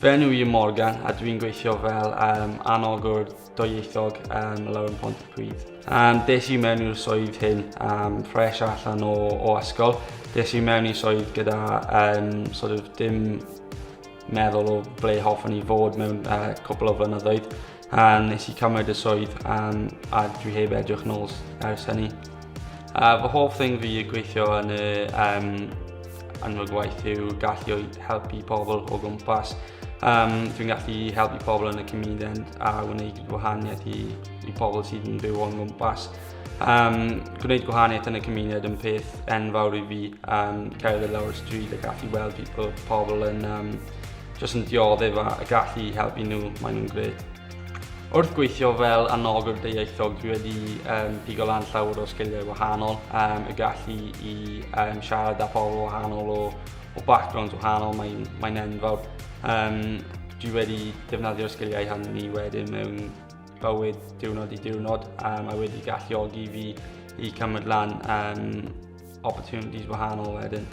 Fy enw i yw Morgan a dwi'n gweithio fel um, anogwr dwyieithog um, lawr yn Pontypridd. Um, des i mewn i'r swydd hyn um, fresh allan o, o ysgol. Des i mewn i swydd gyda um, sort of dim meddwl o ble hoffwn i fod mewn uh, cwpl o flynyddoedd. A nes i cymryd y swydd um, a dwi heb edrych nôl ers hynny. Fy hoff thing fi yw gweithio yn y, um, yn fy gwaith yw gallu helpu pobl o gwmpas. Um, dwi'n gallu helpu pobl yn y cymuned a wneud gwahaniaeth i, i pobl sydd yn byw o'n gwmpas. Um, gwneud gwahaniaeth yn y cymuned yn peth enfawr i fi. Um, cerdded lawr y stryd a gallu weld people, pobl yn um, just yn dioddef a, a gallu helpu nhw, maen nhw'n gret. Wrth gweithio fel anogwr deuieithog, dwi wedi um, pigo lan llawer o sgiliau wahanol, um, y gallu i um, siarad â pobl wahanol o, o backgrounds wahanol, mae'n mae enfawr. Um, dwi wedi defnyddio'r sgiliau hynny wedyn mewn bywyd diwrnod i diwrnod, um, a wedi galluogi fi i cymryd lan um, opportunities wahanol wedyn.